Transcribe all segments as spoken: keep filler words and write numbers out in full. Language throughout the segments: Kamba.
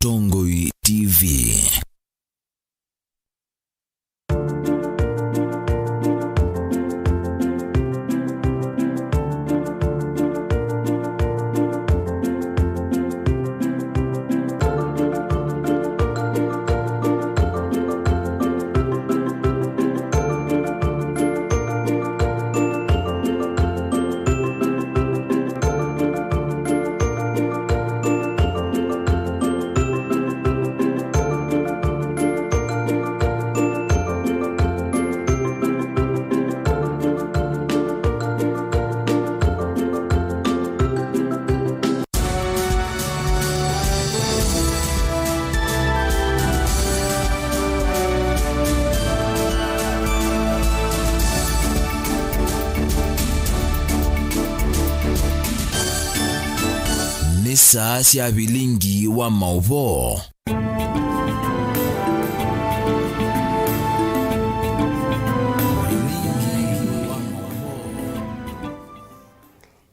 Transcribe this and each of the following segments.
Atongoi T V. Nĩ saa sya vilingi wa maũvoo.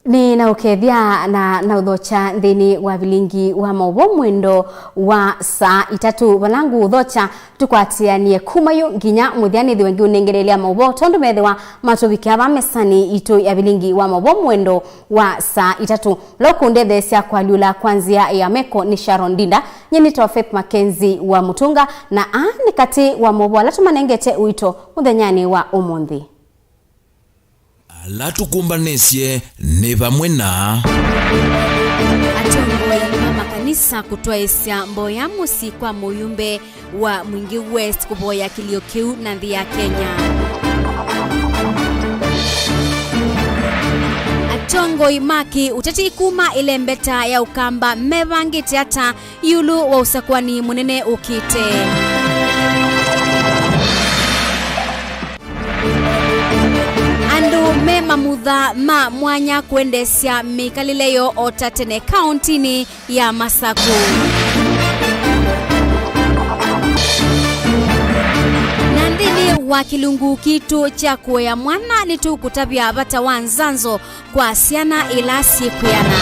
Nĩ na ũkethya na na ũthokya nthĩnĩ wa vilingi wa maũvoo mwendo wa saa itatũ, vala ngũũthokya tũkwatĩanĩe kuma yu nginya mũthya, nĩthĩwe ngĩũnengelelya maũvoo tondũ methĩwa matũvikĩa vaa mesanĩ itũ ya vilingi wa maũvoo mwendo wa saa itatũ. Vala ũkũndetheesya kũalyũla kwa nzĩa ya meko nĩ Sharon Ndinda, nyie nĩtawa Faith Mackenzie wa Mũtũnga, na aa nĩ katĩ wa maũvoo ala tũmanengete ũito mũthenyanĩ wa ũmũnthĩ. Ala tũkũmbanĩsye nĩ vamwe na atongoi ma makanisa kũtwaĩsya mboya mũsyĩ kwa mũyumbe wa Mwingi West kũvoya kĩlio kĩu na nthĩ ya Kenya. Atongoi ma kĩ-ũteti kuma ĩlembeta ya Ũkamba mevangĩte ata ĩũlũ wa ũsakũani mũnene ũkĩte? Andũ me mamutha ma mwanya kũendeesya mĩkalĩle yoo o ta tene kaũntinĩ ya Masaku. Na nthĩnĩ wa kĩlungu kitũ kya kũea mwana, nĩtũkũtavya vata wa nzanzo kwa syana ila syĩkwĩana.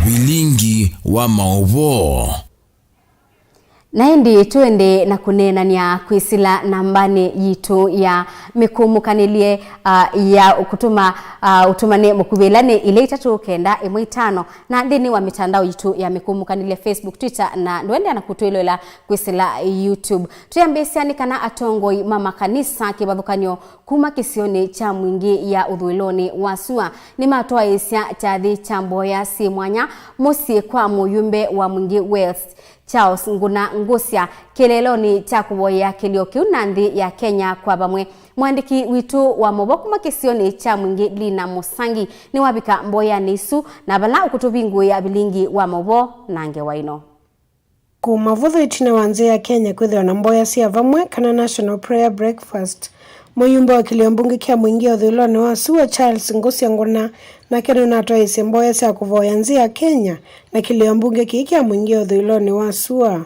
Vilingi wa maũvoo. Na ĩndĩ tũende na kũneenany'a kwĩsĩla nambanĩ yitũ ya mĩkũmũkanĩlye, ah, ya kũtũma, ah, ũtũmane mũkuvĩ, ĩla nĩ ilĩ itatũ kenda ĩmwe itano, na nthĩnĩ wa mĩtandao yitũ ya mĩkũmũkanĩlye, Facebook, Twitter, na ndũendeea na kũtwĩloela kwĩsĩla YouTube. Twĩambĩĩsya nĩ kana atongoi ma makanisa kĩvathũkany'o kuma kĩsionĩ kya Mwingi ya ũthũĩlonĩ wa sua nĩmatwaĩĩsya kyathĩ kya mboya syĩ mwanya mũsyĩ kwa mũyumbe wa Mwingi West, Charles Nguna Ngusya, kĩeleelonĩ kya kũvoyea kĩlio kĩu na nthĩ ya Kenya kwa vamwe. Mũandĩki witũ wa maũvoo kuma kĩsionĩ kya Mwingi, Lina Mũsangi, nĩwavika mboyanĩ isu, na vala ũkũtũvingũĩa vilingi wa maũvoo na ngewa ĩno. Kuma vũthũ ĩtina wa nzĩ ya Kenya kwĩthĩwa na mboya sya vamwe, kana National Prayer Breakfast, mũyumbe wa kĩlio mbunge kya Mwingi ũthũĩlonĩ wa sua, Charles Ngusya Nguna, nake nũnatwaĩĩsye mboya sya kũvoya nzĩ ya Kenya na kĩlio mbunge kĩĩ kya Mwingi ũthũĩlonĩ wa sua.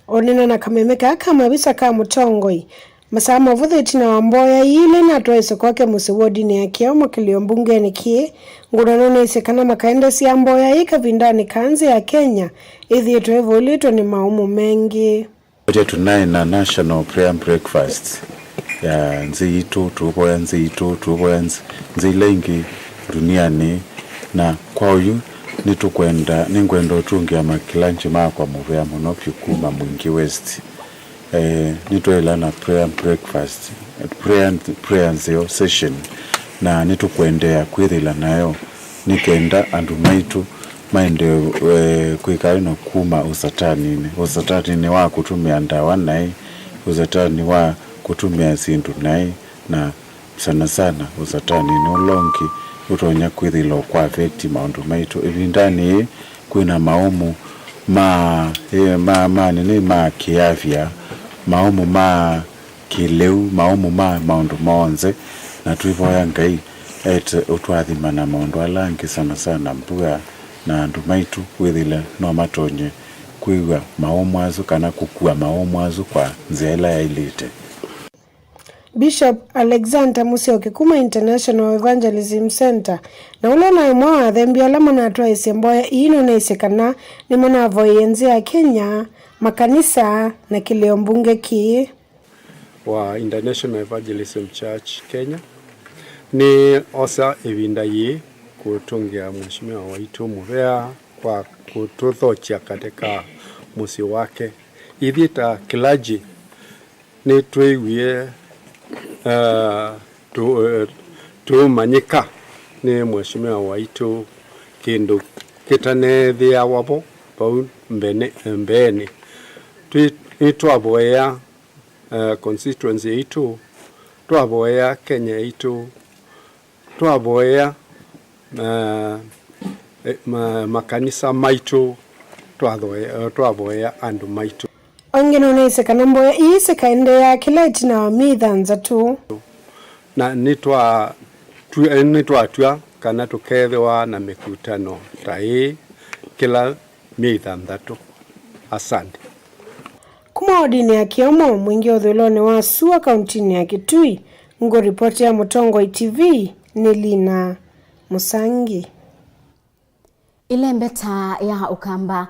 Ũneena na kameme kaa ka mavisa ka mũtongoi, masaa mavũthũ ĩtina wa mboya ii ila inatwaĩĩsye kwake mũsyĩ wodinĩ ya Kĩomo kĩlio mbungenĩ kĩĩ, Nguna nũneesĩ kana makaendesya mboya ii kavindanĩ kaa nzĩ ya Kenya ĩthĩĩtwe ĩvũlĩtwe nĩ maũmũ mengĩ. Tũnaĩ na National Prayer Breakfast ya nzĩ yitũ, tũũvoya nzĩ yitũ, tũũvoya nzĩ, nzĩ ila ingĩ ndunianĩ, na kwa ũyu nĩtũkwenda, nĩngwenda ũtũngĩa makĩlanji makwa mũvea mũno vyũ kuma Mwingi West. Eh, nĩtwaĩla na prayer breakfast, prayer, prayer nzeo session, na nĩtũkũendeea kwĩthĩla nayo nĩ kenda andũ maitũ maendee, eh, kwĩka ĩno kuma ũsataninĩ, ũsataninĩ wa kũtũmĩa ndawa naĩ, ũsatanĩ wa kũtũmĩa syĩndũ naĩ, na sana sana ũsatanĩnĩ ũla ũngĩ ũtonya kwĩthĩla ũkũaffect maũndũ maitũ. Ĩvindanĩ yĩĩ kwĩna maũmũ ma, eh, ma, ma nini, ma kĩafya, maũmũ ma kĩlĩu, maũmũ ma maũndũ monthe, na twĩvoya Ngai ete ũtũathima na maũndũ ala angĩ, sana sana mbua, na andũ maitũ wĩthĩle no matonye kwĩw'a maũmũ asu kana kũkua maũmũ asu kwa nzĩa ĩla yaĩlĩte. Bishop Alexander Musyoki kuma International Evangelism Center, na ũla ũnaĩ ũmwe wa athembi ala manatwaĩsye mboya ii, nũneesĩ kana nĩmanavoyie nzĩa ya Kenya, makanisa, na kĩlĩo mbunge kĩĩ. Wa International Evangelism Church Kenya, nĩ osa ĩvinda yĩĩ kũtũngĩa Mheshimiwa waitũ mũvea kwa kũtũthokya katika mũsyĩ wake. Ithyĩ ta clergy, nĩtwĩwie, eh, tũ-, eh, tũmanyĩka nĩ Mheshimiwa waitũ kĩndũ kĩtaneethĩawa vo vau mbene-, mbeenĩ. Twĩ-, nĩtwavoya, eh, constituency yaitũ, twavoya Kenya yaitũ, twavoya, eh, eh, ma-, makanisa maitũ, twathoe-, twavoya andũ maitũ. Ongĩ nũneesĩ kana mboya ii sikaendeea kĩla ĩtina wa myei thanthatũ. Na nĩtwa-, twi-, nĩtwatw'a kana tũkeethĩwa na mĩkutano ta ĩĩ kĩla myei thanthatũ. Asante. Kuma wodinĩ ya Kĩomo, mwingĩ ũthũĩlonĩ wa sua kauntinĩ ya Kitui, ngũripotĩa Mũtongoi T V nĩ Lina Mũsangi. Ĩlembeta ya Ũkamba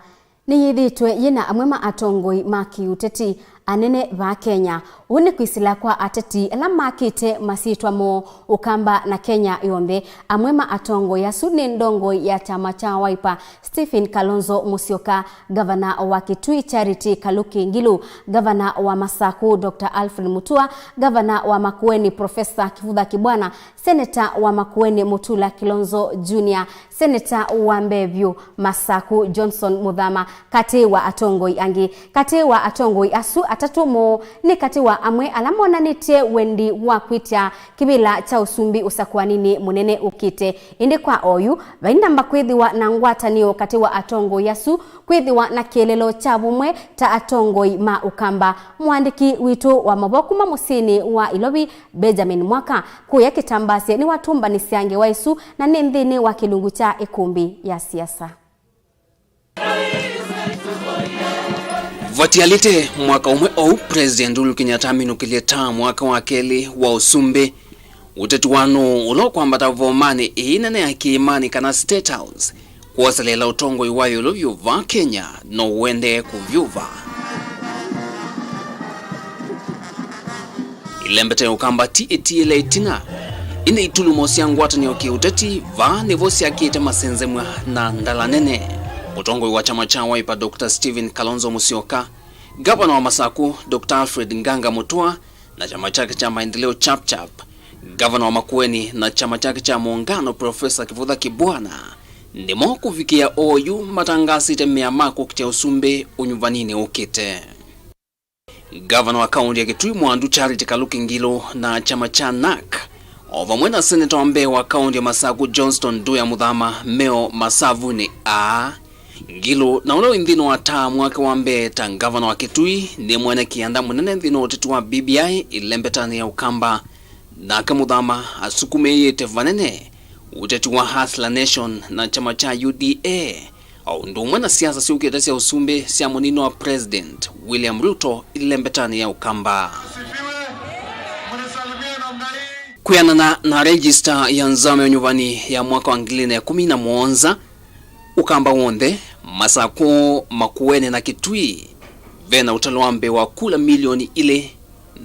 nĩyĩthĩĩtwe yĩna amwe ma atongoi ma kĩũteti anene vaa Kenya. Ũu nĩ kwĩsĩla kwa ateti ala makĩte masyĩtwa moo Ũkamba na Kenya yonthe. Amwe ma atongoi asu nĩ ndongoi ya kyama kya Wiper, Stephen Kalonzo Musyoka, ngavana wa Kitui Charity Kaluki Ngilu, ngavana wa Masaku Doctor Alfred Mutua, ngavana wa Makueni Professor Kivutha Kibwana, seneta wa Makueni Mutula Kilonzo Junior, seneta wa mbee vyũ Masaku Johnson Muthama, katĩ wa atongoi angĩ. Katĩ wa atongoi asu atatũ moo nĩ katĩ wa amwe ala monanĩtye wendi wa kwĩtya kĩvĩla kya ũsumbĩ ũsakũaninĩ mũnene ũkĩte. Ĩndĩ kwa oyu, vaindamba kwĩthĩwa na ngwatanĩo katĩ wa atongoi asu, kwĩthĩwa na kĩelelo kya vũmwe ta atongoi ma Ũkamba. Mũandĩki witũ wa mavoo kuma mũsyĩnĩ wa Ilovi, Benjamin Mwaka, kũya kĩtambasye nĩwatũmbanĩsya ngewa ĩsu na nĩ nthĩnĩ wa kĩlungu kya ĩkũmbĩ ya siasa. Vatialĩte mwaka ũmwe oou, President Uhuru Kenyatta aminũkĩlye term wake wa kelĩ wa ũsumbĩ. Ũteti wa nũũ ũla ũkwambata vomanĩ ĩĩ nene ya kĩĩmanĩ kana State House kwoseleela ũtongoi wa ĩũlũ vyũ vaa Kenya no ũendee kũvyũva. Ĩlembeta ya Ũkamba ti ĩtiĩle ĩtina, ĩndĩ itulumo sya ngwatanĩo kĩũteti vaa nĩvo syakĩte masenzemw'a na ndala nene. Mũtongoi wa kyama kya Wiper, Doctor Stephen Kalonzo Musyoka, ngavana wa Masaku, Doctor Alfred Nganga Mutua, na kyama kyake kya Maendeleo Chap Chap, ngavana wa Makueni na kyama kyake kya Muungano, Professor Kivutha Kibwana, nĩmo kũvikĩa oyu matangaasĩte mea ma kũkitĩa ũsumbĩ ũnyuvaninĩ ũkĩte. Ngavana wa kaũntĩ ya Kitui Mwandu Charity Kaluki Ngilu na kyama kya NARC, o vamwe na seneta wa mbee wa kaũntĩ ya Masaku Johnston Nduya Muthama, meo masavunĩ aa. Ngilu, na ũla wĩ nthĩnĩ wa term wake wa mbee ta ngavana wa Kitui, nĩ mwene kĩanda mũnene nthĩnĩ wa ũteti wa B B I ĩlembetanĩ ya Ũkamba. Nake Muthama asukumĩĩte vanene ũteti wa Hustler Nation na kyama kya U D A, o ũndũ ũmwe na siasa syũkĩte sya ũsumbĩ sya mũnini wa President William Ruto ĩlembetanĩ ya Ũkamba. Kwĩanana na register ya nzama ya ũnyuvani ya mwaka wa ngili ilĩ na ĩkũmi na mũonza, Ũkamba w'onthe, Masaku, Makueni na Kitui, ve na ũtalo wa mbee wa kula milioni ilĩ.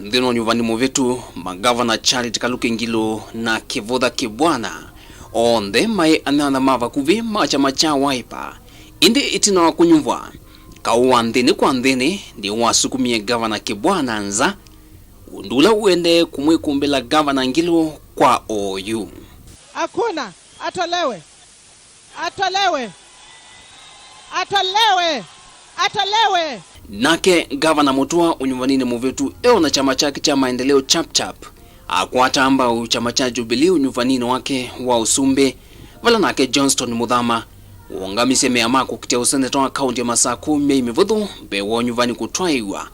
Nthĩnĩ wa ũnyuvani mũvĩtu, mangavana Charity Kaluki Ngilu na Kivutha Kibwana, onthe maĩ anyanya ma vakuvĩ ma kyama kya Wiper. Ĩndĩ ĩtina wa kũnyuvwa, kaũ wa nthĩnĩ kwa nthĩnĩ nĩwasukumie ngavana Kibwana nza, ũndũ ũla ũendee kũmwĩkumbĩla ngavana Ngilu kwa oyu. Hakuna, atolewe. Atolewe! Atolewe! Atolewe! Nake Ngavana Mutua ũnyuvaninĩ mũvĩtu eona kyama kyake kya Maendeleo Chap Chap akwata mbau kyama kya Jubilee ũnyuvaninĩ wake wa ũsumbĩ, vala nake Johnston Muthama wũngamisye mea ma kũkitĩa ũseneta wa kaũntĩ ya Masaku myei mĩvũthũ mbee wa ũnyuvani kũtwaĩwa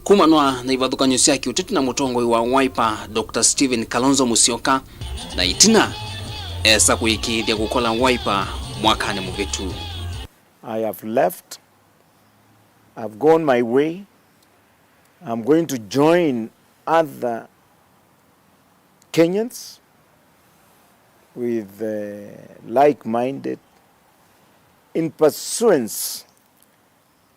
kumanwa na ivathũkany'o sya kĩũteti na mũtongoi wa Wiper, Doctor Stephen Kalonzo Musyoka, na ĩtina esa kũĩkĩĩthya kũkola Wiper mwakanĩ mũvĩtu. I have left. I've gone my way. I'm going to join other Kenyans with, uh, like-minded in pursuance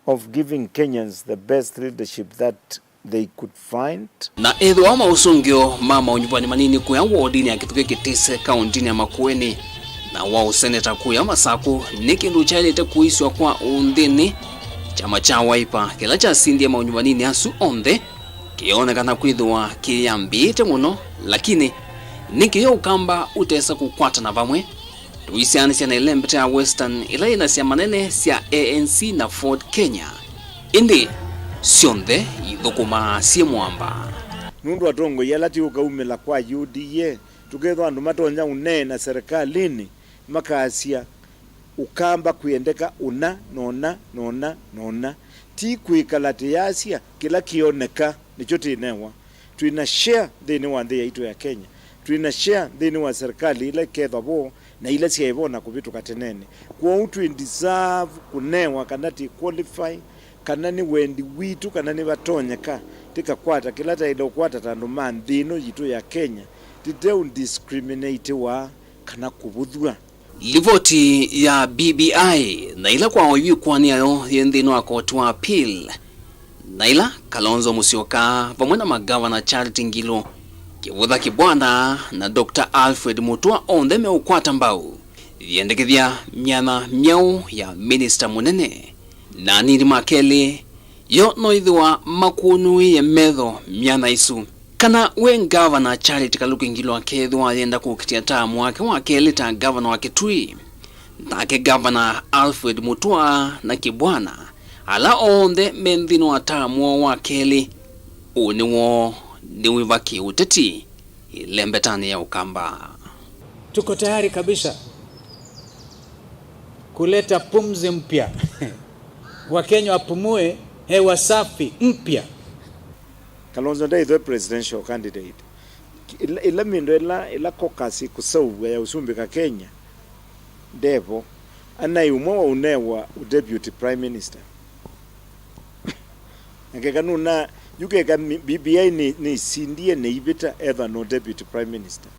of giving Kenyans the best leadership that they could find. Na ethĩwa maũsũngĩo ma maũnyuvani manini kũya wodinĩ ya Kĩthukĩ Kĩtĩse kaũntĩnĩ ya Makueni na wa ũseneta kũya Masakũ nĩ kĩndũ kyaĩlĩte kũiswa kwa ũnthĩnĩ, kyama kya Wiper kĩla kyasindie maũnyuvani asu onthe kĩyonekana kwĩthĩwa kĩyambĩĩte mũno, lakini nĩkĩ yo Ũkamba ũtesa kũkwatana vamwe? Tũisyaanĩsya na ĩlembeta ya Western ĩla yĩ na syama nene sya A N C na Ford Kenya, ĩndĩ syonthe ithũkũmaa syĩ mũamba. Nũndũ atongoi ala ti ũkaumĩla kwa U D A, tũkethwa andũ matonya ũneena serikalĩnĩ, makasya, Ũkamba kwĩendeka ũna, na ũna, na ũna, na ũna. Ti kwĩkala tĩyasya kĩla kĩoneka nĩkyo tĩnewa. Twĩ na share nthĩnĩ wa nthĩ yaitũ ya Kenya. Twĩ na share nthĩnĩ wa serikali ila ikethwa vo na ila syaĩ vo na kũvĩtũka tenene. Kwoou twĩ deserve kũnewa kana twĩ qualify, kana nĩ wendi witũ, kana nĩvatonyeka tĩkakwata kĩla twaĩle ũkwata ta andũ ma nthĩ ĩno yitũ ya Kenya, tũteũdiscriminatiwa kana kũvũthw'a. Livoti ya B B I na ila kwa oyu ĩkoani yayo yĩ nthĩnĩ wa koti wa appeal, na ila Kalonzo Musyoka vamwe na magavana Charity Ngilu, Kĩvũtha Kĩbwana, na Doctor Alfred Mutua onthe meũkwata mbau yĩendekethya myanya myaũ ya minista mũnene na anini ma kelĩ, yo no ĩthĩwa makũnũĩe metho myanya ĩsu. Kana we ngavana Charity Kaluki Ngilu akethĩwa ayenda kũkitĩa taamu wake wa kelĩ ta ngavana wa Kitui, nake ngavana Alfred Mutua na Kibwana, ala onthe me nthĩnĩ wa taamu woo wa kelĩ, ũnĩ woo nĩ wĩva kĩũteti ĩlembetanĩ ya Ũkamba? Tuko tayari kabisa kuleta pumzi mpya. Wakenya wapumue hewa safi mpya. Kalonzo ndaithwe presidential candidate. Ĩla, ĩla mĩndũ ĩla, ĩla caucus ĩkũseũvw'a ya ũsumbĩka Kenya, ndevo. Anaĩ ũmwe wa ũnewa ũ deputy prime minister. Na keka nũna, yu keka mi-, B B I nĩ, nĩsindie nĩ ivĩta ethwa no deputy prime minister.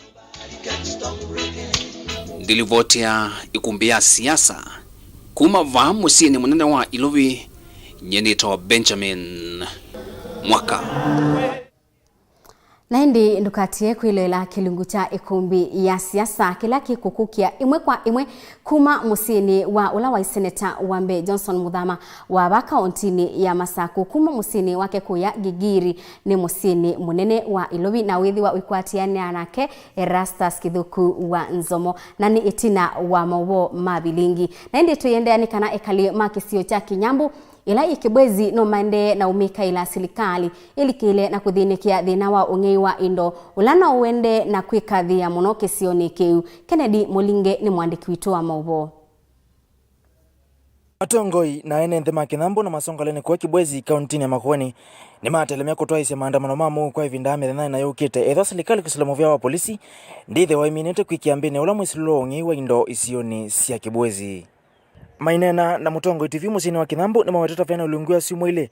Ndilivoti ya ĩkumbi ya siasa kuma vaa mũsyĩnĩ mũnene wa Ilovi, nyie nĩtawa Benjamin Mwaka. Na ĩndĩ ndũkatie kwĩloela kĩlungu kya ĩkumbi ya siasa kĩla kĩkũkũkĩa ĩmwe kwa ĩmwe kuma mũsyĩnĩ wa ũla waĩ seneta wa mbee Johnson Muthama wa vaa kaũntĩnĩ ya Masakũ, kuma mũsyĩnĩ wake kũya Gigiri nĩ mũsyĩnĩ mũnene wa Ilovi, na wĩthĩwa ũikwatĩanĩa nake Erastus Kĩthũku wa Nzomo, na nĩ ĩtina wa maũvoo ma vilingi. Na ĩndĩ tũiendeea nĩ kana ekali ma kĩsio kya Kĩnyambũ ĩla yĩ Kĩbwezi no maendee na ũmĩkaĩla silikalĩ ĩlikĩle na kũthĩnĩkĩa thĩna wa ũng'ei wa indo, ũla no ũendee na kwĩkathĩĩa mũno kĩsionĩ kĩu. Kennedy Mũlinge nĩ mũandĩki witũ wa maũvoo. Atongoi na ene nthĩ ma Kĩnyambũ na masongolenĩ kũũ Kĩbwezi, kaũntĩnĩ ya Makueni, nĩmatelemya kũtwaĩĩsya maandamano ma mũuo kwa ĩvinda ya mĩthenya ĩna yũkĩte, ethĩwa silikalĩ kũsila mũvea wa polisi ndĩthĩwa ĩminĩte kwĩkĩa mbĩnĩ ũla mwĩsilĩlo wa ũng'ei wa indo isionĩ sya Kĩbwezi. Maineena na Mũtongoi T V mũsyĩnĩ wa Kĩnyambũ, nĩmawetete vena ũlungu wa syumwa ilĩ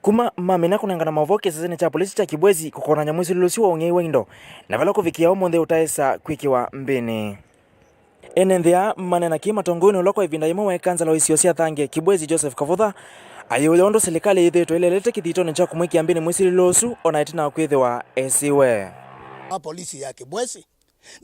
kuma mamina kũnengana maũvoo kĩsesenĩ kya polisi kya Kĩbwezi kũkonany'a mwĩsilĩlo ũsu wa ũng'ei wa indo, na vala kũvikĩa ũmũnthĩ ũtaĩsa kwĩkĩwa mbĩnĩ. Ene nthĩ aa maneena kĩĩ matongoew'e nĩ ũla kwa ĩvinda yĩmwe waĩ kansala wa isio sya Thange, Kĩbwezi Joseph Kavutha, ayĩũya ũndũ silikalĩ yĩthĩĩtwe ĩlelete kĩthito-nĩ kya kũmwĩkĩa mbĩnĩ mwĩsilĩlo ũsu o na ĩtina wa kwĩthĩwa esĩwe. A polisi ya Kĩbwezi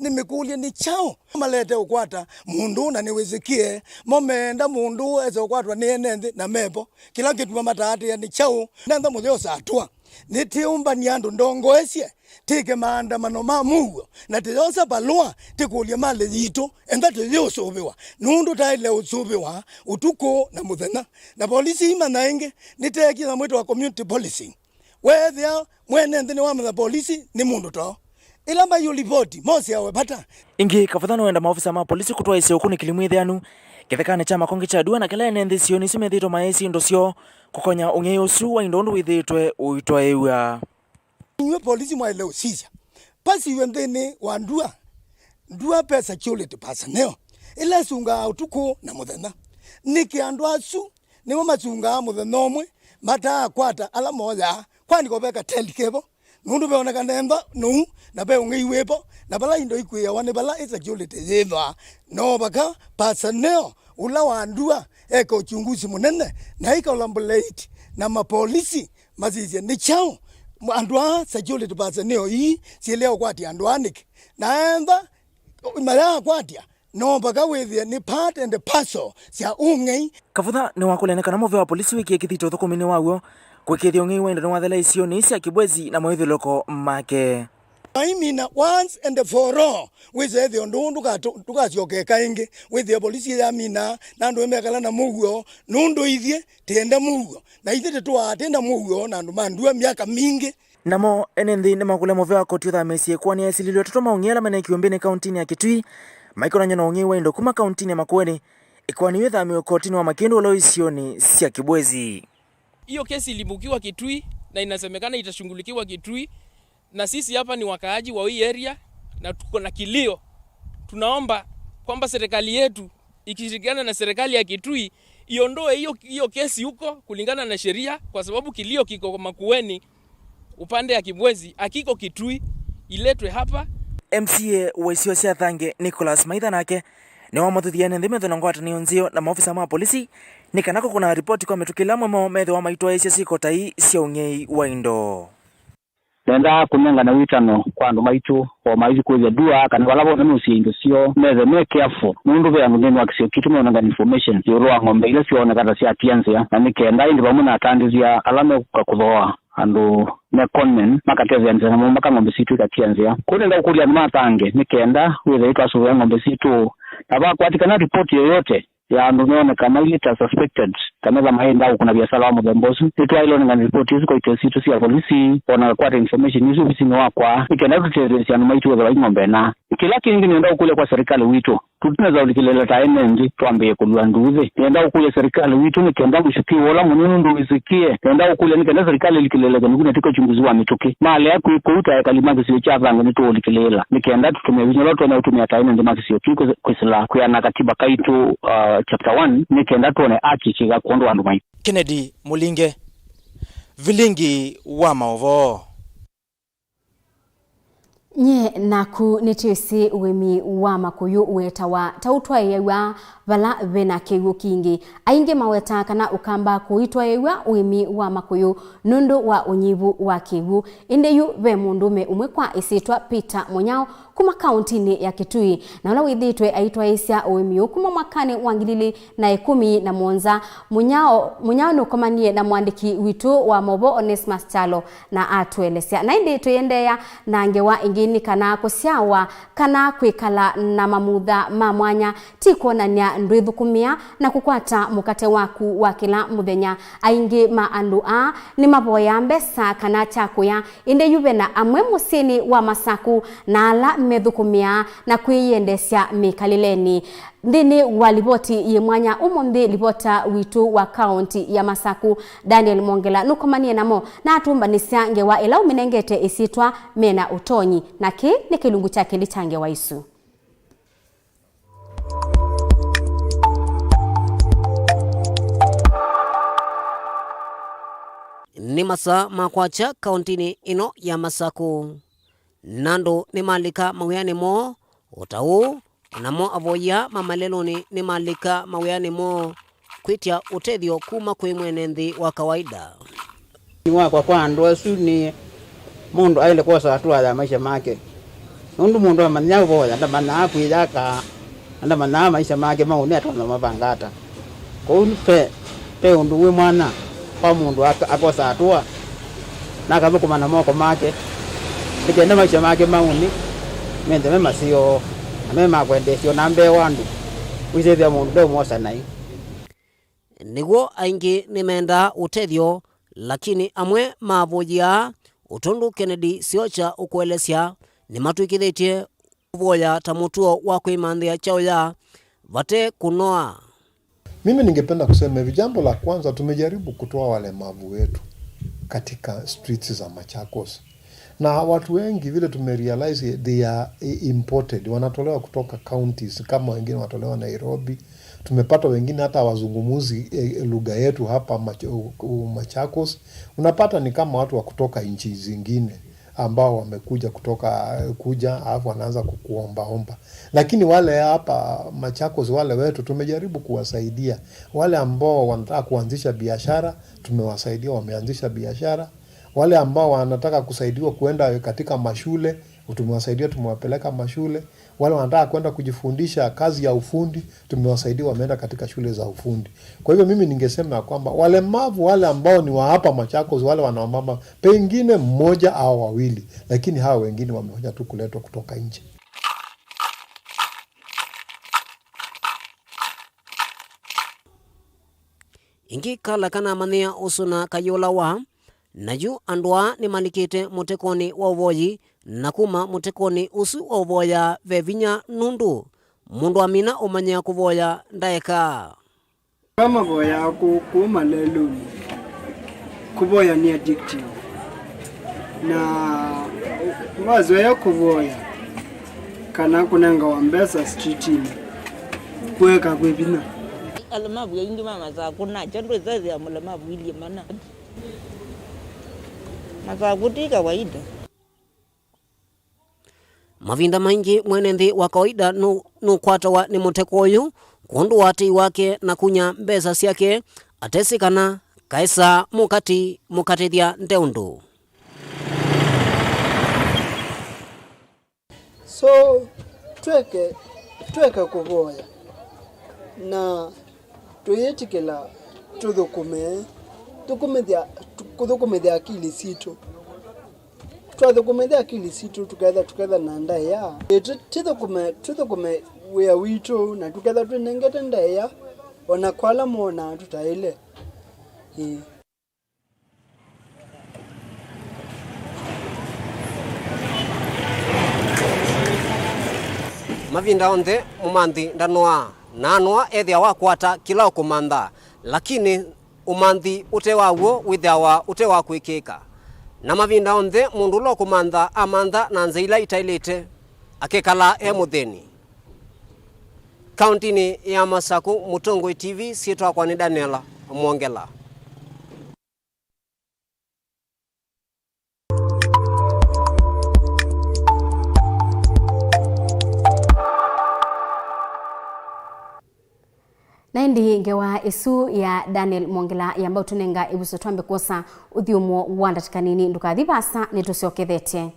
nĩmĩkũlye nĩ kyaũ malete ũkwata mũndũ na nĩwĩsĩkĩe mo meenda mũndũ ese ũkwatwa nĩ ene nthĩ na mevo. Kĩla kĩtuma mataatĩĩa nĩ kyaũ? Nenda mũtheo saa twa nĩtĩũmbany'a andũ ndongoesye tĩke maandamano ma mũuo na tĩyosa valũa tĩkũlye malĩ yitũ enda tĩyĩũsũvĩwa, nũndũ taĩle ũsũvĩwa ũtukũ na mũthenya. Na polisi imanya ĩngĩ nĩteekie na mwĩto wa community policing. Weethĩa mwene nthĩ nĩwamanya polisi nĩ mũndũ too. Ĩla maiũ livoti mosĩawe vata. Ĩngĩ, Kavutha nĩwenda maovisa ma polisi kũtwaĩĩsya ũkunĩkĩli mwĩthĩanu kĩthekanĩ kya makonge kya Ndua na kĩla ene nthĩ isionĩ isu methĩĩtwe maĩsĩ indo syoo kũkonya ũng'ei ũsu wa indo ũndũ wĩthĩĩtwe ũitwaĩw'a. Inyw'ĩ polisi mwaĩle ũsisya pasiw'e nthĩnĩ wa Ndua. Ndua ve security personnel ĩla ĩsungaa ũtukũ na mũthenya. Nĩkĩ andũ asu nĩmo masungaa mũthenya ũmwe mataakwata ala moyaa? Kwani ko ve kateli kevo? Nũndũ veonekana ntha nũu, na ve ũng'ei wĩvo, na vala indo ikwĩawa nĩ vala ĩ security yĩthwaa. No vaka personnel ũla wa ndua eka uchunguzi mũnene, na ĩ collaborate na mapolisi masisye nĩ kyaũ andũ aa security personnel ii syĩlea ũkwatya andũ aa nĩkĩ. Na enda mayaakwatya, no vaka wĩthĩe nĩ part and parcel sya ũng'ei. Kavutha nĩwakũlya nĩ kana mũvĩa wa polisi wĩkĩe kĩthito ũthũkũminĩ waw'o kũĩkĩĩthya ũng'ei wa indo nĩwathela isionĩ sya Kibwezi na mawĩthyũlũko make. Aimina once and for all, wĩse ĩthĩo ndũũ ndũkatũ-, ndũkasyokeka ĩngĩ, wĩthĩe polisi yamina na andũ ĩmekala na mũuo, nũndũ ithyĩ tĩenda mũuo, na ithyĩ tĩtũaa tĩna mũuo na andũ ma ndua myaka mingĩ. Namo ene nthĩ nĩmakũlya mũvĩa wa koti ũthamĩĩsye ĩkoani ya ĩsilĩlo atatũ ma ũng'ei ala menekiwe mbĩnĩ kauntinĩ ya Kitui, maikonany'a na ũng'ei wa indo kuma kauntinĩ ya Makueni, ĩkoani yĩu ĩthamĩwe kotinĩ wa Makĩndũ ũla wĩ isionĩ sya Kibwezi. Hiyo kesi ilibukiwa Kitui na inasemekana itashughulikiwa Kitui, na sisi hapa ni wakaaji wa hii area na tuko na kilio. Tunaomba kwamba serikali yetu ikishirikiana na serikali ya Kitui iondoe hiyo, hiyo kesi huko kulingana na sheria, kwa sababu kilio kiko Makueni upande ya Kibwezi, hakiko Kitui, iletwe hapa. M C A wa isio sya Thange, Nicholas Maitha, nake nĩwamathũthie ene nthĩ methwe na ngwatanĩo nzeo na maofisa ma polisi nĩ kana kũkũna ripoti kwa mĩtũkĩ ĩla amwe moo methĩwa maitwaĩĩsya syĩko ta ii sya ũng'ei wa indo. Nendaa kũnengane wĩtano kwa andũ maitũ o maitũ kwĩthya ndua kana vala vonthe meũsĩe indo syoo methe me careful, nũndũ ve andũ nthĩnĩ wa kĩsio kitũ meũnengane information ĩũlũ wa ng'ombe ila syooneka ta syatia nzĩa, na nĩ kenda ĩndĩ vamwe na atandĩthya ala mekũka kũthooa andũ me conmen makatetheanĩsya namo maka ng'ombe sitũ ikatia nzĩa. Kwoou nenda kũkũlya andũ ma Thange nĩ kenda wĩthĩe twasũvĩa ng'ombe sitũ na vakwatĩkana ripoti yoyote ya andũ meoneka mailyĩ ta suspected kana ĩla maenda kũkũna viasala wa mũthemba ũsu, nĩtwaĩle ũnengane ripoti ĩsu kwa itee sitũ sya volisi, o na kakwata information ĩsu ovisinĩ wakwa, nĩ kenda tũtetheesye andũ maitũ ethĩwa i ng'ombe na. Kĩla kĩngĩ nĩenda ũkũlya kwa serikali witũ, tũtinesa ũlikĩlĩĩla ta ene nthĩ twambĩĩe kũlua nduuthĩ. Nĩenda ũkũlya serikali witũ nĩ kenda mũsyũkĩ ũla mũnene ũndũ wĩsĩkĩe. Nĩenda ũkũlya nĩ kenda serikali ĩlikĩlĩĩle kĩnuku na tiko uchunguzi wa mĩtũkĩ. Malea kwĩ kũu ta ekali ma kĩsio kya Thange nĩtũũlikĩlĩĩla. Nĩ kenda tũtũmĩe vinya ũla tũtonya ũtũmĩa ta ene nthĩ ma kĩsio kĩu kwĩ-, kwĩsĩla kwĩana katiba kaitũ, uh, chapter one, nĩ kenda twone haki kĩka kwondũ wa andũ maitũ. Kennedy Mũlinge, Vilingi wa Maũvoo. Nyie naku nĩtwĩsĩ ũĩmi wa makũyũ wetawa ta ũtwaĩawa vala ve na kĩw'ũ kingĩ. Aingĩ mawetaa kana ũkamba kũitwaĩw'a ũĩmi wa makũyũ nũndũ wa ũnyivu wa kĩw'ũ. Ĩndĩ yu ve mũndũũme ũmwe kwa ĩsyĩtwa Peter Mũnyao kuma kaũntinĩ ya Kitui, na ũla wĩthĩĩtwe aitwaĩĩsya ũĩmi ũũ kuma mwakanĩ wa ngili ilĩ na ĩkũmi na mũonza. Mũnyao, Mũnyao nũkomanie na mũandĩki witũ wa maũvoo Onesmus Kyalo na atũelesya. Na ĩndĩ tũiendeea na ngewa ĩngĩ nĩ kana kũsyawa kana kwĩkala na mamutha ma mwanya ti kwonany'a ndwĩthũkũmĩa na kũkwata mũkate waku wa kĩla mũthenya. Aingĩ ma andũ aa nĩmavoyaa mbesa kana kya kũya, ĩndĩ yu ve na amwe mũsyĩnĩ wa Masaku na ala methũkũmĩaa na kwĩyendesya mĩkalĩlenĩ. Nthĩnĩ wa livoti yĩ mwanya ũmũnthĩ, livota witũ wa kaũnti ya Masaku, Daniel Mongela, nũkomanie namo na atũmbanĩsya ngewa ĩla ũmĩnengete ĩsyĩtwa Mena Ũtonyi, na kĩĩ nĩ kĩlungu kya kelĩ kya ngewa isu. Nĩ masaa ma kwakya kaũntinĩ ĩno ya Masaku, na andũ nĩmalika mawĩanĩ moo o ta ũu, o namo avoya ma malelũnĩ nĩmalika mawĩanĩ moo kwĩtya ũtethyo kuma kwĩ mwene nthĩ wa kawaida. Nĩ wakwa kwa andũ asu nĩ mũndũ aĩle kwosa hatua ya maisha make. Nũndũ mũndũ amanya ũvoya, ndamanyaa kwĩyaka, na ndamanyaa maisha make maũnĩ atonya mavanga ata. Kwoou ve, ve ũndũ wĩ mwanya kwa mũndũ aka-, akosa hatua, na akathũkũma na moko make, nĩ kenda maisha make maũnĩ mende me maseo, na me ma kwendeesya o na mbee wa andũ. Wĩsĩthĩa mũndũ ndeũmwosa naĩ. Nĩw'o aingĩ nĩmendaa ũtethyo, lakini amwe mavũyĩaa, ũtũndũ Kennedy Siocha ũkũelesya, nĩmatw'ĩkĩthĩtye kũvoya ta mũtuo wa kwĩmanthĩa kyaũ ya vate kũnoa. Mimi ningependa kusema hivi, jambo la kwanza, tumejaribu kutoa walemavu wetu katika streets za Machakos. Na watu wengi vile tumerealize, they are i-, imported, wanatolewa kutoka counties kama wengine wanatolewa Nairobi. Tumepata wengine hata hawazungumuzi, eh, lugha yetu hapa Mach-, u-, u-, Machakos. Unapata ni kama watu wa kutoka nchi zingine. ambao wamekuja kutoka, kuja, alafu wanaanza kukuombaomba. Lakini wale hapa Machakos, wale wetu, tumejaribu kuwasaidia. Wale ambao wanataka kuanzisha biashara, tumewasaidia, wameanzisha biashara. Wale ambao wanataka kusaidiwa kuenda katika mashule, tumewasaidia, tumewapeleka mashule. Wale wanataka kwenda kujifundisha kazi ya ufundi, tumewasaidia, wameenda katika shule za ufundi. Kwa hivyo mimi ningesema ya kwamba walemavu wale ambao ni wa hapa Machakos, wale wanaomama, pengine mmoja au wawili, lakini hawa wengine wamefanya tu kuletwa kutoka nje. Ĩngĩ kala kanamanyĩa ũsũna kayũlawa, na yu andũ aa nĩmalikĩte mũtekonĩ wa ũvoyi, na kuma mũtekonĩ ũsu wa ũvoya ve vinya, nũndũ mũndũ amina ũmanyĩa kũvoya ndaeka. Kwa mavoyaa kũ-, kũu malelũnĩ, kũvoya nĩ addictive. Na mazoea kũvoya kana kũnengawa mbesa streetinĩ, kũeka kwĩ vinya. Alemavu aingĩ ma Masaku nakyo ndwĩsethĩa mũlemavu ilyĩ mana. Masaku ti kawaida. Mavinda maingĩ mwene nthĩ wa kawaida nũ-, nũkwatawa nĩ mũteko ũyũ kwondũ wa tei wake na kunya mbesa syake atesĩ kana kaĩsa mũkati mũkatĩthya ndeũndũ. So, tweke, tweke kũvoya na tũyĩtĩkĩla tũthũkũme, thũkũmĩthya, kũthũkũmĩthya akili sitũ. Twathũkũmĩthya akili sitũ, tũketha, tũketha na ndaĩa. Ĩ, tũ-, tũthũkũme, tũthũkũme wĩa witũ, na tũketha twĩnengete ndaĩa, o na kwa ala monaa tũtaĩle. Ĩ. Mavinda onthe mũmanthi ndanoaa, na anoa ethĩawa akwata kĩla ũkũmantha, lakini ũmanthi ũte wa w'o wĩthĩawa ũte wa kwĩkĩĩka. Na mavinda onthe mũndũ ũla ũkũmantha amantha na nzĩa ila itaĩlĩte, akekala e mũthĩni. Kaũntinĩ ya Masaku, Mũtongoi T V, syĩtwa wakwa nĩ Daniel Mwongela. Na ĩndĩ ngewa ĩsu ya Daniel Mwongela yamba ũtũnenga ĩvuso twambe kwosa ũthyũmũo wa ndatĩka nini. Ndũkathi vaasa, nĩtũsyokethete.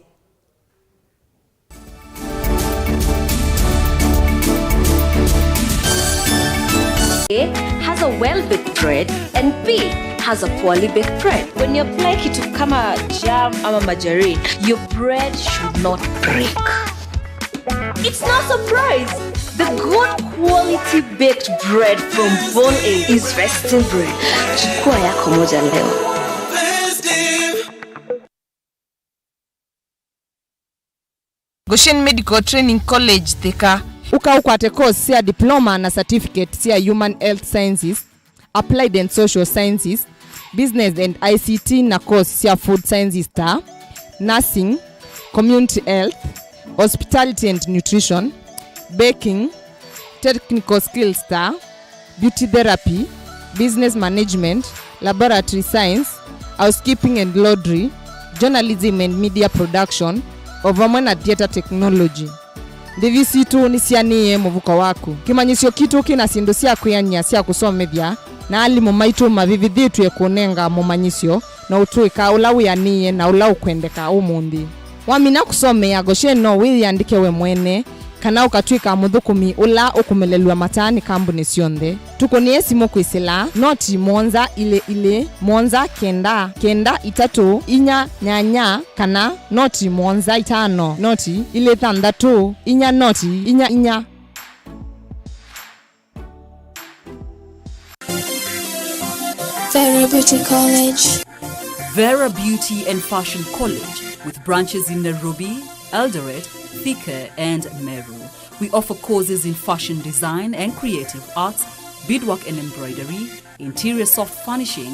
A has a well-baked bread and B has a poorly baked bread. When you apply kitu kama jam ama margarine, your bread should not break. It's no surprise. The good quality baked bread from Bon A is festive bread. Chukua yako moja leo. Goshen Medical Training College, Thika. Ũka ũkwate course sya diploma na certificate sya Human Health Sciences, Applied and Social Sciences, Business and I C T na course sya Food Sciences ta Nursing, Community Health, Hospitality and Nutrition, Baking, Technical Skills ta Beauty Therapy, Business Management, Laboratory Science, Housekeeping and Laundry, Journalism and Media Production, o vamwe na Theatre Technology. Ndĩvi sitũ nĩsianĩĩe mũvuko waku. Kĩmanyĩsyo kitũ kĩ na syĩndũ sya kwĩanĩa sya kũsomethya, na alimũ maitũ mavĩvĩthĩtw'e kũnenga mũmanyĩsyo na ũtũĩka ũla wĩanĩĩe na ũla ũkwendeka ũmũnthĩ. Wamina kũsomea Goshen, no wĩyĩandĩke we mwene, kana ũkatw'ĩka mũthũkũmi ũla ũkũmelelw'a mataa nĩ kambunĩ syonthe. Tũkũnĩe simũ kwĩsĩla noti mũonza ilĩ ilĩ, mũonza kenda, kenda itatũ, inya nyanya, kana noti mũonza itano, noti ilĩ thanthatũ, inya noti inya inya. Vera Beauty College. Vera Beauty and Fashion College, with branches in Nairobi, Eldoret, Thika, and Meru. We offer courses in fashion design and creative arts, beadwork and embroidery, interior soft furnishing,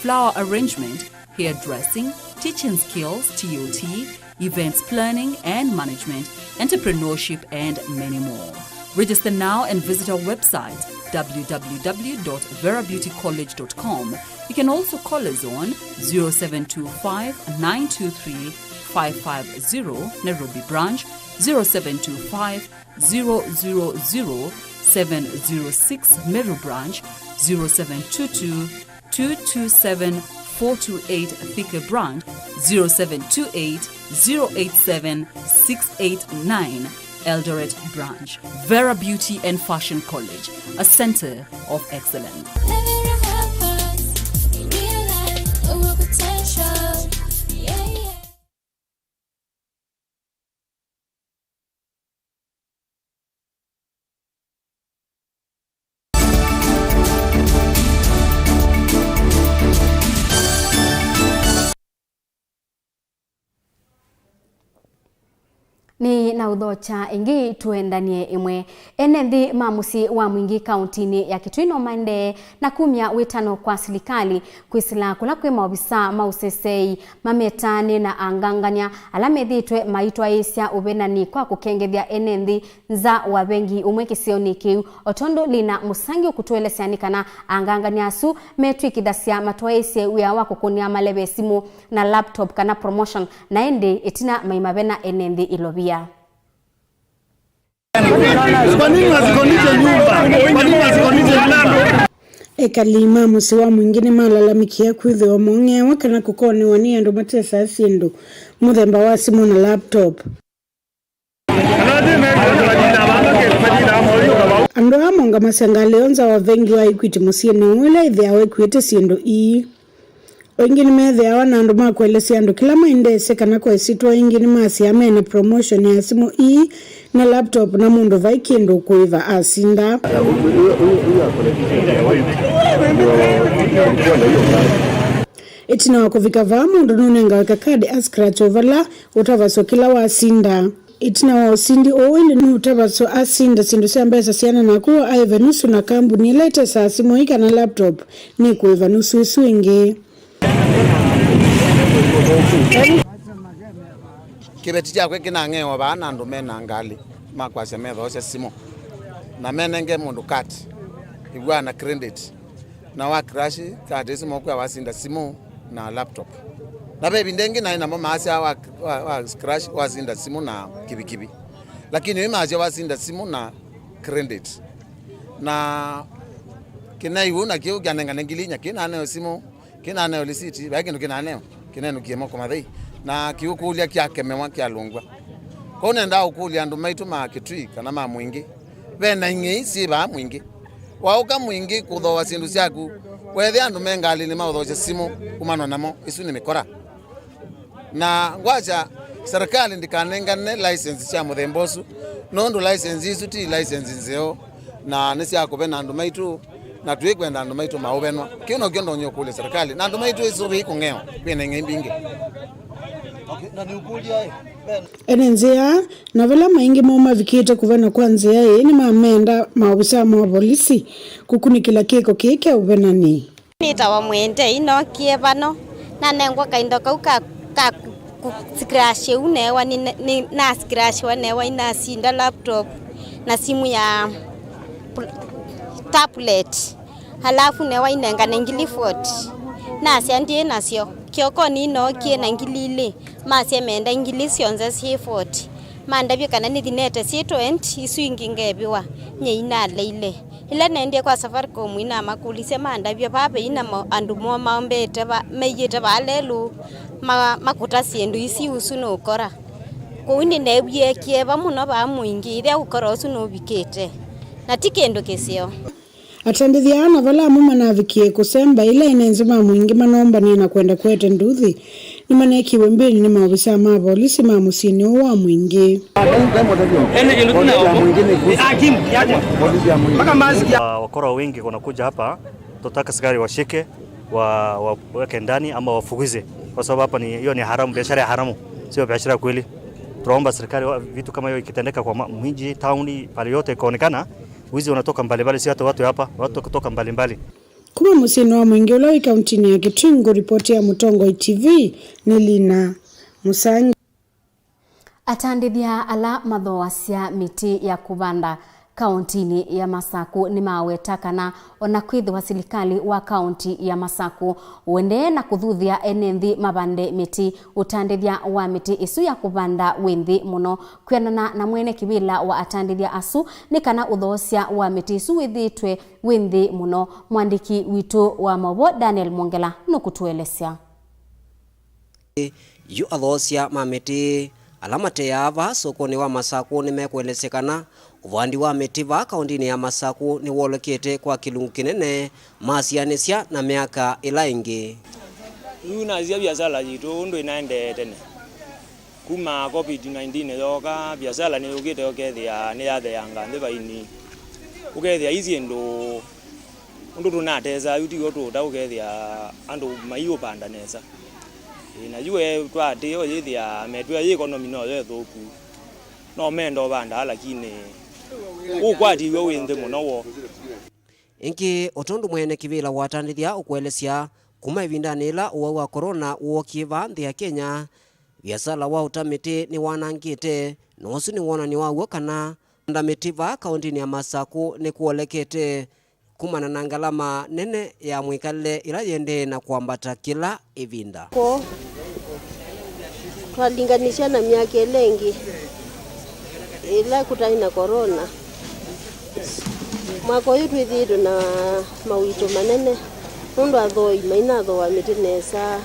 flower arrangement, hairdressing, teaching skills, T O T, events planning and management, entrepreneurship, and many more. Register now and visit our website, w w w dot vera beauty college dot com. You can also call us on zero seven two five, nine two three, five five zero, Nairobi branch, zero seven two five, zero zero zero, seven zero six, Meru branch, zero seven two two, two two seven, four two eight, Thika branch, zero seven two eight, zero eight seven, six eight nine, Eldoret branch. Vera Beauty and Fashion College, a center of excellence. Nĩ na ũthokya ĩngĩ, tũendanie ĩmwe. Ene nthĩ ma mũsyĩ wa Mwingĩ kaũntĩnĩ ya Kitui no maendee na kumya wĩtano kwa silikalĩ kwĩsĩla kũla kwĩ maovisaa ma ũseseei mametaanĩ na angangany'a ala methĩĩtwe maitwaĩĩsya ũvenani kwa kũkengethya ene nthĩ nza wa vengi ũmwe kĩsionĩ kĩu. O tondũ Lina Mũsangi ũkũtũelesya nĩ kana angangany'a asu metw'ĩkĩthasya matwaĩĩsye wĩa wa kũkũnĩa maleve simũ na laptop kana promotion, na ĩndĩ ĩtina maimavena ene nthĩ ilovia. Kwa nini wasikodishe nyumba? Kwa nini wasikodishe nyumba? Ekali ma mũsyĩ wa Mwingĩ nĩmalalamĩkie kwĩthĩwa mong'eewa kana kũkonewa nĩ andũ matesaa syĩndũ mũthemba wa simũ na laptop. Andũ aa maũngamasya ngalĩ yo nza wa vengi wa Equity mũsyĩnĩ ũũ ĩla ĩthĩawa ĩkuĩte syĩndũ ii. O ĩngĩ nĩmethĩawa na andũ ma kũelesya andũ kĩla maendeesye kana kwa ĩsyĩtwa ĩngĩ nĩmasyaa mena promotion ya simũ ii na laptop na mũndũ vai kĩndũ ũkũĩva asinda. Ĩtina wa kũvika vaa, mũndũ nũnengawe kakadi a scratch o vala ũtavasw'a kĩla wasinda. Ĩtina wa ũsindi ũũ ĩndĩ nũtavasw'a asinda syĩndũ sya mbesa syana na kũu aĩve nusu, na kambuni ĩla ĩtesaa simũ ii kana laptop nĩkũĩva nusu ĩsu ĩngĩ. Kĩveti kyakwa kĩnang'ewa vaa na andũ mena ngalĩ makwasya methoosya simũ na menenge mũndũ card ĩvwaa na credit. Na wa crash, card ĩsu mokwĩa wasinda simũ na laptop. Na ve ĩvinda ĩngĩ naĩ namo maasya wa, wa, wa crash wasinda simũ na kivikivi. Lakini ũyũ maasya wasinda simũ na credit. Na kĩnai ũu na kĩu kyanengane ngili inya kĩnaneo simũ, kĩnaneo lisiti, vai kĩndũ kĩnaneo, kĩnenũkie moko mathei. Na kĩũkũlya kyakemewa kyalũngw'a. Kwoou nendaa ũkũlya andũ maitũ ma Kitui kana ma Mwingĩ, ve na ing'ei syĩ vaa Mwingĩ. Waũka Mwingĩ kũthooa syĩndũ syaku, weethĩa andũ me ngalĩnĩ maũthoosya simũ, umanwa namo, ĩsu nĩ mĩkora. Na ngwasya serikali ndikanengane license sya mũthemba ũsu, nũndũ license isu ti license nzeo, na nĩ sya kũvena andũ maitũ, na twĩkwenda andũ maitũ maũvenwa. Kĩu nokyo ndonya ũkũlya serikali, na andũ maitũ ĩsu vei kũng'ewa, kwĩna ing'ei mbingĩ. Okay, na nĩũkũlya ĩ, ene nzĩa Na vala maingĩ moo mavikĩte kũvana kwa nzĩa ĩĩ, nĩmamenda maovisaa ma volisi kũkunĩkĩla kĩko kĩĩ kya ũvenani. Nĩtawa Mwendei, nookie vano, nanengwa kaindo kau ka, ka ku, ku scratch ũu neewa, nĩ, nĩ, na scratch wa neewa inasinda laptop na simu ya pl-, tablet. Alafu neewa inengane ngili forty. Nasya ndyĩ nasyo. Kĩokonĩ nookie na ngili ilĩ. Masya menda ngili syonthe syĩ forty. Mandavya kana nĩthi nete syĩ twenty, isu ingĩ ngevĩwa. Nyie inaleile. Ĩla nendie kwa Safaricom inamakũlisya mandavya vaa veina ma-, andũ moo maombete va-, meĩĩte vaa lelũ ma-, makũta syĩndũ isi ũsu nũkora. Kwoou nĩneewie kĩeva mũno vaa Mwingĩ ĩthĩa ũkora ũsu nũvikĩte. Na ti kĩndũ kĩseo. Atandĩthya aa na vala amwe manavikie kũsemba ĩla ene nzĩ ma Mwingĩ manombanie na kwenda kũete nduthi nĩmanekiwe mbĩnĩ nĩ maovisaa ma volisi ma mũsyĩnĩ ũũ wa Mwingĩ. Wa-, wakora wengi wanakuja hapa, tunataka askari washike, wa-, waweke ndani ama wafukuze, kwa sababu hapa ni, hiyo ni haramu, biashara ya haramu, sio biashara kweli. Tunaomba serikali, wa-, vitu kama hiyo ikitendeka kwa ma-, mji, town, pale yote ikaonekana, wizi wanatoka mbalimbali, si hata watu hapa, watu kutoka mbalimbali. Kuma mũsyĩnĩ wa Mwingĩ ũla wĩ kauntinĩ ya Kitui, ripoti ya Mũtongoi T V nĩ Lina Mũsangi. Atandĩthya ala mathooasya mĩtĩ ya kũvanda Kaũntinĩ ya Masaku nĩmaweta kana o na kwĩthĩwa silikalĩ wa kaũnti ya Masaku ũendee na kũthuthya ene nthĩ mavande mĩtĩ, ũtandĩthya wa mĩtĩ ĩsu ya kũvanda wĩ nthĩ mũno. Kwĩanana na mwene kĩvĩla wa atandĩthya asu, nĩ kana ũthoosya wa mĩtĩ ĩsu wĩthĩĩtwe wĩ nthĩ mũno. Mwandĩki witũ wa maũvoo Daniel Mwongela nũkũtũelesya. Yu athoosya ma mĩtĩ ala mateaa vaa sokonĩ wa Masaku nĩmekũelesya kana ũvandi wa mĩtĩ vaa kaũntinĩ ya Masaku nĩwolekete kwa kĩlungu kĩnene masianĩsya na myaka ĩla ĩngĩ. Yu nasisya viasala yitũ ũndũ ĩnaendee tene. Kuma covid nineteen yooka, viasala nĩyũkĩte ũkethĩa nĩyatheanga nthĩ vaini. Ũkethĩa i syĩndũ ũndũ tũnatesaa yu tiw'o tũũta ũkethĩa andũ maiũvanda nesa. Ĩĩ, na yu we twaatĩĩa ũyĩthĩa metwĩa yĩ economy noyo ĩthũku. No menda ũvandaa, lakini ũkwati w'o wĩ nthĩ mũno w'o. Ĩngĩ, o tondũ mwene kĩvĩla wa atandĩthya ũkũelesya, kuma ĩvindanĩ yĩla ũwau wa corona wookie vaa nthĩ ya Kenya, viasala wa ũta mĩtĩ nĩwanangĩte, na ũsu nĩ wonany'o wa w'o kana kũvanda mĩtĩ vaa kaũntinĩ ya Masaku nĩkwolekete kumana na ngalama nene ya mwĩkalĩle ĩla yĩendee na kwambata kĩla ĩvinda. Kwoou twalinganisya na myaka ĩla ĩngĩ ĩla kũtaĩ na corona, mwaka ũyũ twĩthĩĩtwe na mawĩto manene nũndũ athooi mainathooa mĩtĩ nesa